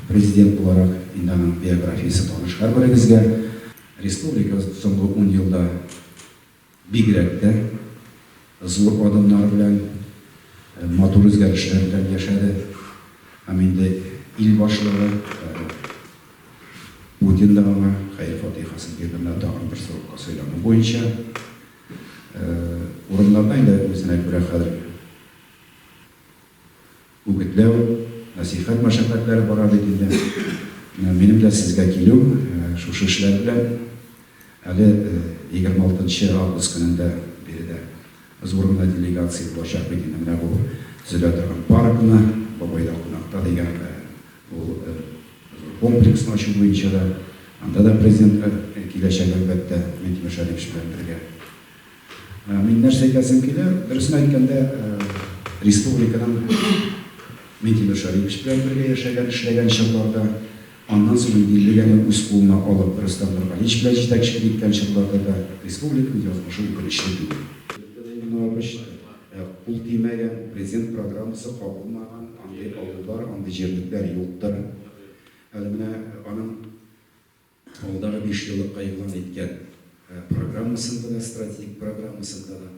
Президент буларак инде аның биографиясе таныш һәрберегезгә. Республикабыз соңгы ун елда бигрәк тә зур адымнар белән, матур үзгәрешләр белән яшәде. Һәм инде ил башлыгы Путин да аңа хәер-фатыйхасын бирде менә тагын бер срокка сайлану буенча. Урыннарда инде үзенә күрә хәзер үгетләү, нәсыйхәт мәшәкатьләре бара бит инде. Менә минем дә сезгә килү шушы эшләр белән. Әле 26 нчы август көнендә биредә зур гына делегация булачак бит инде. Менә бу төзелә торган паркны, Бабайда кунакта дигән ул зур комплексны ачу буенча да, анда да Президент киләчәк, әлбәттә, Минтимер Шәрипович белән бергә. Мин нәрсә әйтәсем килә, дөресен әйткәндә, республиканың Минтимер Шәрипович белән бергә яшәгән, эшләгән чорларда, аннан соң инде дилбегәне үз кулына алып Рөстәм Нургалиевич белән җитәкчелек иткән чорларда да республиканың язмышы үкенечле түгел. Кул тимәгән, президент программасы кагылмаган андый авыллар, андый җирлекләр юктыр. Әле менә аның алдагы бишьеллыкка игълан иткән программасында да, стратегик программасында да,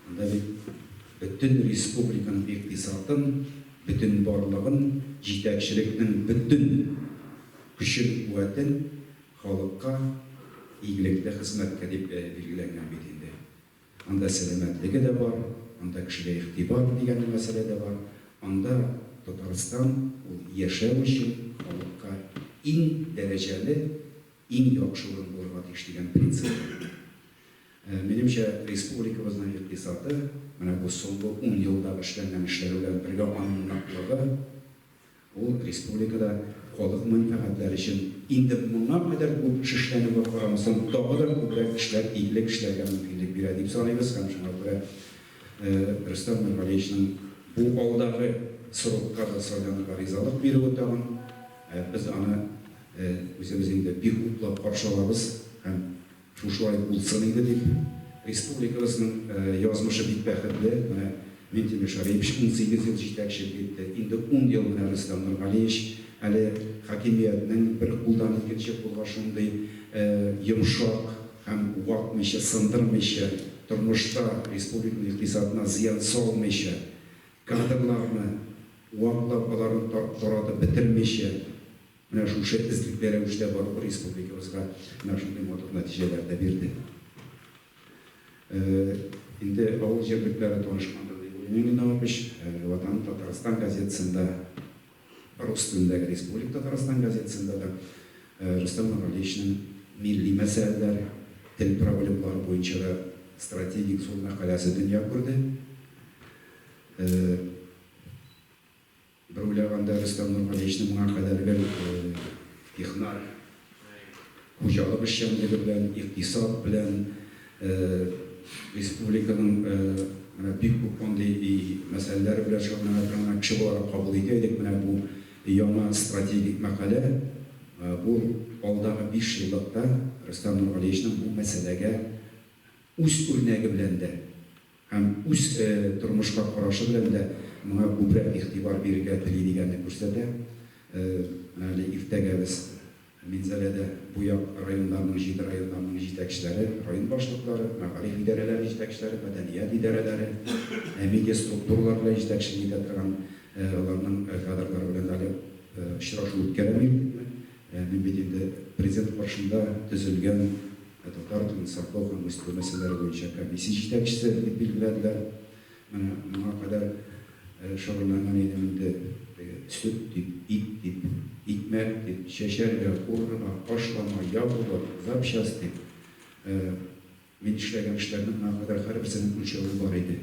анда бит бөтен республиканың икътисадын, бөтен барлыгын, җитәкчелекнең бөтен көчен-куәтен халыкка игелекле хезмәткә дип билгеләнгән бит инде. Анда сәламәтлеге дә бар, анда кешегә игътибар дигән мәсьәлә дә бар. Анда Татарстан ул яшәү өчен халыкка иң дәрәҗәле, иң яхшы урын булырга тиеш дигән принцип бар. Минемчә, республикабызның икътисады, менә бу соңгы ун елдагы эшләнгән эшләр белән бергә аның ныклыгы, Ул республикада халык мәнфәгатьләре өчен инде моңа кадәр күп эш эшләнүгә карамастан, тагы да күбрәк эшләр, игелек эшләргә мөмкинлек бирә дип саныйбыз һәм шуңа күрә Рөстәм Нургалиевичның бу алдагы срокка да сайланырга ризалык бирүе тагын без аны үзебез инде бик хуплап каршы алабыз һәм Шушылай булсын иде дип. Республикабызның язмышы бик бәхетле. Менә Минтимер Шәрипович 18 ел җитәкчелек итте. Инде ун ел менә Рөстәм Нургалиевич. Әле хакимиятнең бер кулдан икенче кулга шундый йомшак һәм ватмыйча, сындырмыйча, тормышта республиканың икътисадына зыян салмыйча, кадрларны ваклап, аларны таратып бетермичә, Менә шушы эзлекле рәвештә баруы республикабызга менә шундый матур нәтиҗәләр дә бирде. Инде авыл җирлекләре танышкандыр дип уйлыйм инде, Навапыч. Ватаным Татарстан газетасында, рус телендәге Республика Татарстан газетасында да Рөстәм Нургалиевичның милли мәсьәләләр, тел проблемалары буенча да стратегик зур мәкаләсе дөнья күрде. Бер уйлаганда, Рөстәм Нургалиевичны моңа кадәр гел технарь, хуҗалык эшчәнлеге белән, икътисад белән, республиканың менә бик күп андый мәсьәләләре белән шөгыльләнә торган кеше буларак кабул итә идек. Менә бу яңа стратегик мәкалә, бу алдагы бишьеллыкта Рөстәм Нургалиевичның бу мәсьәләгә үз үрнәге белән дә Һәм үз тормышка карашы белән дә моңа күбрәк игътибар бирергә тели дигәнне күрсәтә. Менә әле иртәгә без Минзәләдә бу як районнарының, җиде районнарның җитәкчеләре, район башлыклары, мәгариф идарәләре җитәкчеләре, мәдәният идарәләре, медиа структуралар белән җитәкчелек итә торган аларның кадрлары белән әле очрашу үткәрәм иртәгә. Мин бит инде Президент каршында төзелгән Ә татар телен саклау һәм үстерү мәсьәләләре буенча комиссия җитәкчесе дип билгеләделәр. Менә моңа кадәр шөгыльләнгән идем инде, теге сөт дип, ит дип, икмәк дип, чәчәргә, урырга, ашлама, ягулык, запчасть дип. Мин эшләгән эшләрнең моңа кадәр һәрберсенең үлчәве бар иде.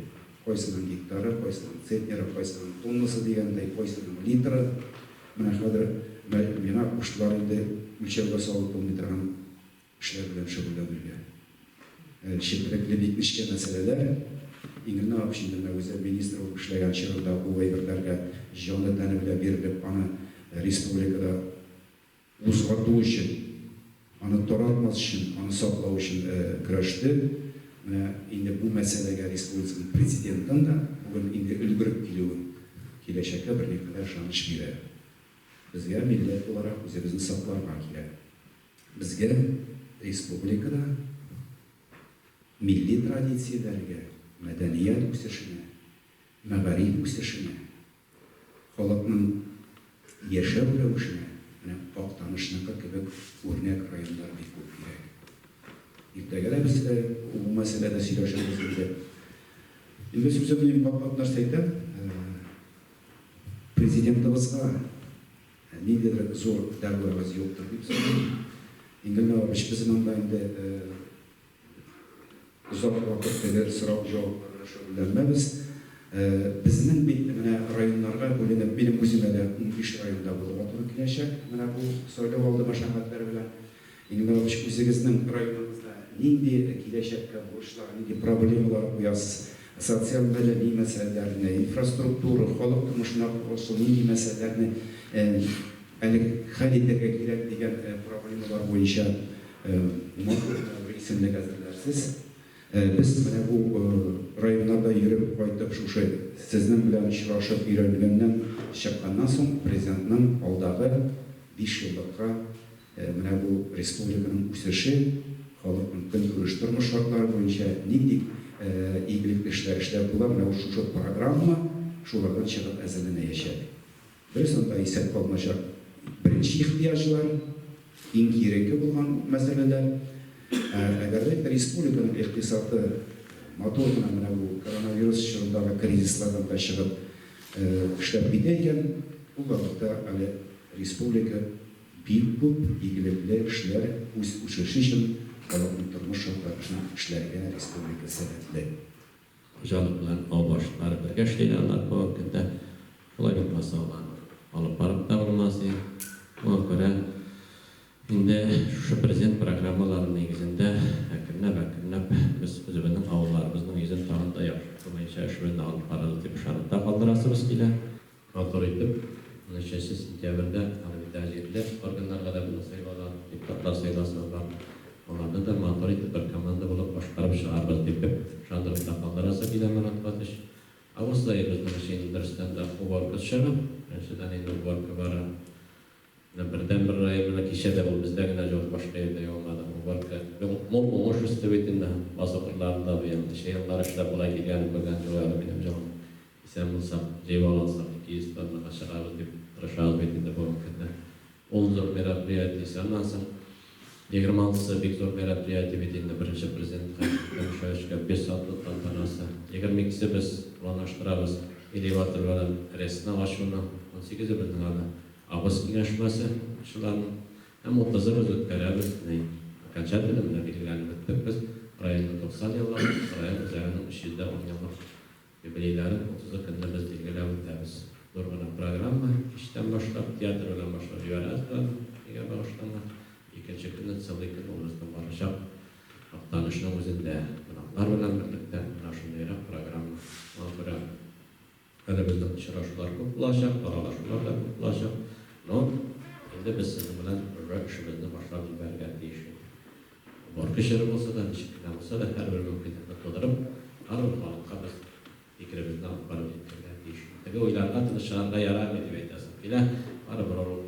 Кайсының гектары, кайсының центнеры, кайсының тоннасы дигәндәй, кайсының литры. Менә хәзер миңа куштылар инде үлчәүгә салып булмый торган эшләр белән шөгыльләнергә. Четерекле, бик нечкә мәсьәләләр. Иңелне апыч инде менә үзе министр булып эшләгән чорында бу әйберләргә җаны-тәне белән бирелеп, аны республикада кузгату өчен, аны таратмас өчен, аны саклау өчен көрәште. Менә инде бу мәсьәләгә республиканың Президентын да бүген инде өлгереп килүен. киләчәккә берникадәр ышаныч бирә. Безгә милләт буларак үзебезне сакларга кирәк. Безгә республикада милли традицияләргә, мәдәният үсешенә, мәгариф үсешенә, халыкның яшәү рәвешенә менә Актанышныкы кебек үрнәк районнар бик күп кирәк. Иртәгә дә без бу мәсьәләдә сөйләшербез инде. Инде сүземне йомгаклап нәрсә әйтәм, Президентыбызга ниндидер зур дәгъвабыз юктыр дип саныйм. Ингел Навабович, без монда инде озак вакыт теге сорау-җаваплар белән шөгыльләнмәбез. Безнең бит менә районнарга бүленеп, минем үземә дә 15 районда булырга туры киләчәк, менә бу сайлау алды мәшәкатьләре белән. Ингел Навабович, үзегезнең районыгызда нинди киләчәккә бурычлар, нинди проблемалар куясыз? Социаль-мәдәни мәсьәләләрне, инфраструктура, халык тормышына кагылышлы нинди мәсьәләләрне әле хәл итәргә кирәк дигән проблемалар буенча матур гына бер исемлек әзерләрсез. Без менә бу районнарда йөреп кайтып, шушы сезнең белән очрашып өйрәнгәннән чыкканнан соң, Президентның алдагы бишьеллыкка Менә бу республиканың үсеше, халыкның көнкүреш тормыш шартлары буенча нинди игелекле эшләр эшләп була, менә шушы программа шулардан чыгып әзерләнәячәк. Дөрес, анда исәпкә алыначак беренче ихтыяҗлар, иң киеренке булган мәсьәләләр. Ә әгәр дә республиканың икътисады матур гына менә бу коронавирус чорындагы кризислардан да чыгып эшләп китә икән, ул вакытта әле республика Бик күп игелекле эшләр үз үсеше өчен, халыкның тормыш шартлары өчен эшләргә республика сәләтле. Хуҗалык белән авыл башлыклары бергә эшлиләр алар бүгенге көндә. Шулай булмаса аларны алып барып та булмас и. Шуңа күрә инде шушы президент программалары нигезендә әкренләп-әкренләп без үзебезнең авылларыбызның йөзен тагын да яхшырту буенча эшебезне алып барырбыз дип ышанып та калдырасыбыз килә. Матур итеп, унөченче сентябрьдә аны бит әле җирле органнарга да безнең сайлаулар, депутатлар сайласыбыз бар. Аларны да матур итеп бер команда булып башкарып чыгарбыз дип ышандырып та калдырасы килә, Марат Фатыйх. Август ае безнең өчен инде дөрестән дә уборка чоры. Беренчедән инде уборка бара. Менә бердәнбер район, менә кичә дә ул бездә генә җавды, башка җирдә яумады. Уборка мул уңыш үсте бит инде басу кырларында быел. Ничә еллар эшләп болай килгәнен күргән юк әле минем җаным. Исән булсак, җыеп ала алсак, 200 тоннага чыгарбыз дип тырышабыз бит инде бүгенге көндә. Ул зур мероприятиесе. Аннан соң 26-сы бик зур мероприятие бит инде, беренче президентка Тимошевичка бюст сату тантанасы. 22-се без планлаштырабыз элеватор белән РЭСны ачуны. 18-е безнең әле август киңәшмәсе укучыларның. Һәм утызы без үткәрәбез, ни, окончательно менә билгеләнеп беттек без, районның 90 еллыгын, район үзәгенең 310 еллык Юбилейларын утызы көнне без билгеләп үтәбез. Зур гына программа, кичтән башлап, театр белән башлап җибәрәбез без аны, нигә багышланган. Икенче көнне целый көн ул безнең барачак Актанышның үзендә, кунаклар белән берлектә, менә шундыйрак программа. Шуңа күрә әле безнең очрашулар күп булачак, аралашулар да күп булачак. Но инде без сезнең белән уже эшебезне башлап җибәрергә тиеш инде. Уборка чоры булса да, ничек кенә булса да, һәрбер мөмкинлекне тудырып, барыбер халыкка без фикеребезне алып барып җиткерергә тиеш. Теге уйларга тыныч чыгарга ярамый дип әйтәсем килә. Барыбер ул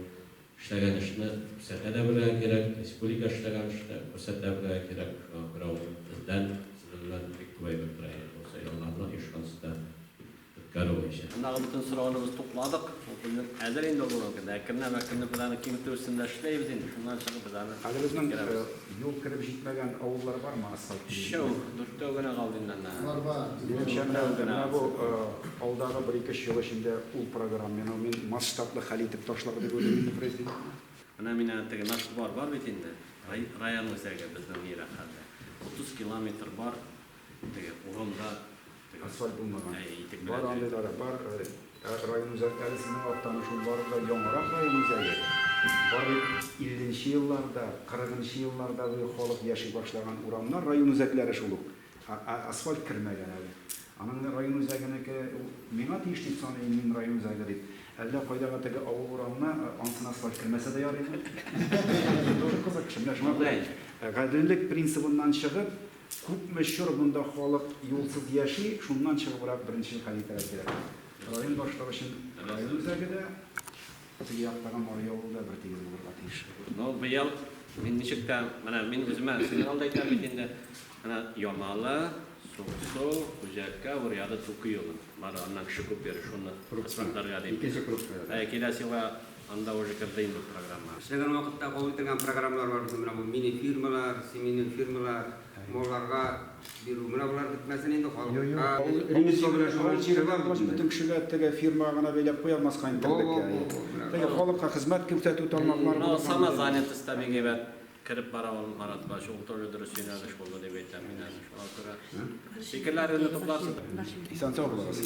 эшләгән эшне күрсәтә дә белергә кирәк, республика эшләгән эшне күрсәтә белергә кирәк. Шуңа күрә ул бездән, сезнең белән бик күп әйбер тора инде бу сайлауларны оешкан төстә үткәрү буенча. Андагы бөтен сорауны без тупладык. Ул безнең әзер инде ул бүгенге көндә. Әкренләп, әкренләп без аны киметү өстендә эшләйбез инде. Шуннан чыгып без аны Хәзер безнең җиткерәбез. юл кереп җитмәгән авыллар бармы асфальт Өчәү, дүртәү генә калды инде анда. Бар, бар. Минемчә, менә Дүртәү генә менә бу алдагы бер-ике-өч ел эчендә ул программаны мин масштаблы хәл итеп ташлар дип уйлыйм инде президентны. Менә мин әнә теге наш двор бар бит инде, район үзәге безнең нирәк хәлдә. 30 километр бар теге урамда теге Асфальт булмаган. Әйе, итек Бар белән йөри. андыйлары, бар. Район үзәге, әле сезнең Актаныш ул барыбер дә яңарак район үзәге. Бар бит 50 нче елларда, 40 нчы елларда халык яши башлаган урамнар, район үзәкләре шул ук. Ә асфальт кермәгән әле. Аның район үзәгенеке ул миңа тиеш дип саныйм мин район үзәге дип. Әллә кайдагы теге авыл урамына ансына асфальт кермәсә дә ярыймы? Тоже кызык кеше. Менә шуңа күрә гаделлек принцибыннан чыгып, Күпме чор монда халык юлсыз яши, шуннан чыгыбрак беренче хәл итәргә кирәк. Район башлыгы өчен район үзәге дә, теге яктагы Мари авылы да бертигез булырга тиеш. Ну, быел мин ничек тә, менә мин үземә синең алда әйтәм бит инде, менә Ямалы, Суксу, Үзәккә, Уряды, Түке юлы. Бары аннан кеше күп йөри, шуны асфальтларга дип. Икенче кругта. Ә киләсе елга анда уже керде инде программа. Эшләгән вакытта кабул ителгән программалар бар безнең, менә бу мини-фирмалар, семейный фирмалар, малларга бирү. Менә болар бетмәсен инде халыкка. Ремесло белән шөгыльләнүчеләр бар бит инде. Бөтен кешегә теге фирмага гына бәйләп куя алмаска инде терлек. Теге халыкка хезмәт күрсәтү тармаклары. Ну, самозанятость та бик әйбәт кереп бара ул Марат баш, ул тоже дөрес юнәлеш булды дип әйтәм мин әнә шуңа күрә. Фикерләрегезне тупларсыз. Исән-сау булыгыз.